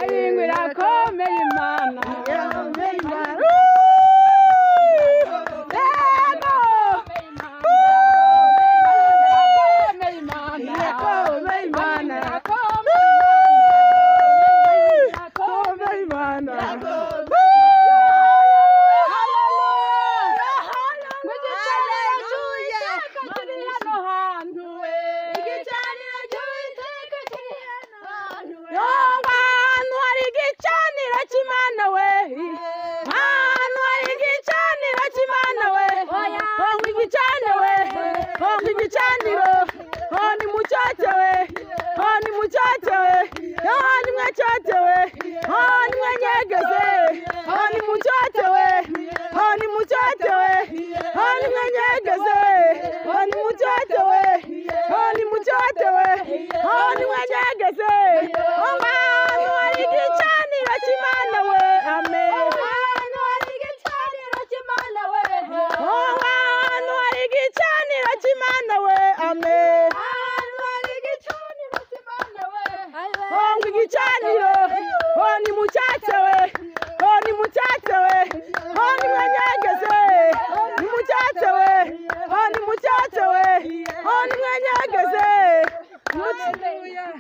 Ayingwe irakomeye Imana. Irakomeye Imana. Yego. Irakomeye Imana. Irakomeye Imana. Irakomeye Imana.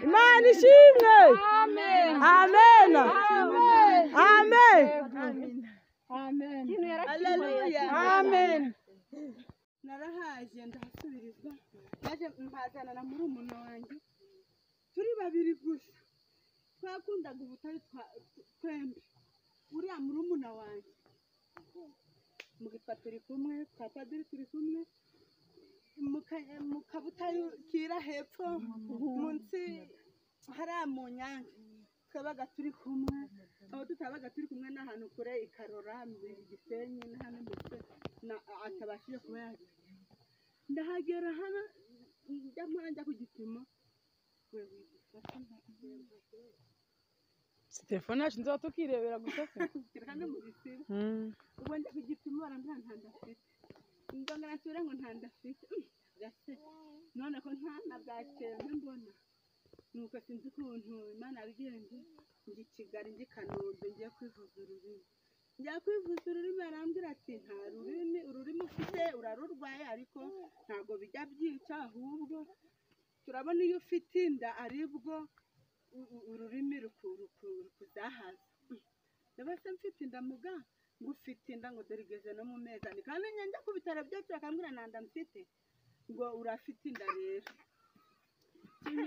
Imana ishimwe. Amen. Amen. Amen. Haleluya. Amen. Narahaje ndahasubirizwa, naje mpazana na murumuna wanjye turi babiri gusa, twakundaga ubutare twembi. Uriya murumuna wanjye mugitwa turi kumwe, kwa padiri turi kumwe, mu kabutare kira hepfo munsi hariya mu nyange twabaga turi kumwe. Aho tutabaga turi kumwe n'ahantu kure i Karora Gisenyi n'ahandi ndetse atabashije kuba yagera. Ndahagera hano njya njya ku gipimo. Si telefone yacu nzaba tukirebera gusa se. Hano mu gisibo. Ubwo njya ku gipimo barambwira nta nda mfite. Ndongera nsubira ngo nta nda mfite. Gase none ko nta na bwakeye mbona. Nuko sinzi ukuntu Imana yabigenje, njya i Kigali njya i Kanombe ngiye kwivuza ururimi. Njya kwivuza ururimi barambwira ati nta rurimi, ururimi ufite urarurwaye ariko ntabwo bijya byica, ahubwo turabona iyo ufite inda aribwo ururimi rukuzahaza. Ndabase mfite inda muga, ngo ufite inda ngo dore igeze no mu mezi ane. Kandi njya ku bitaro byacu bakambwira nta nda mfite, ngo urafite inda rero.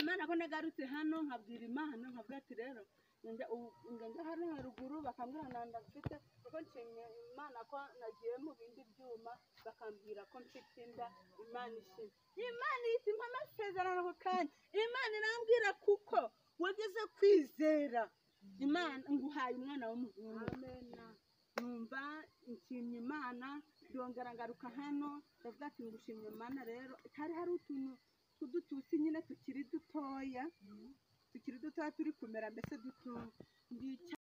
Imana ko nagarutse hano nkabwira Imana nkabwira ati rero njya hano haruguru bakambwira nta nda mfite, kuko nshimye Imana ko nagiye mu bindi byuma bakambwira ko mfite inda. Imana ishimwe. Imana ihita impa amasezerano ako kanya. Imana irambwira kuko wageze kwizera Imana nguhaye umwana w'umuhungu. Numva nshimye Imana, ndongera ngaruka hano ndavuga ati ngushimye Imana rero. Hari hari utuntu tw'udutusi nyine tukiri dutoya, tukiri dutoya turi kumera mbese dutoya.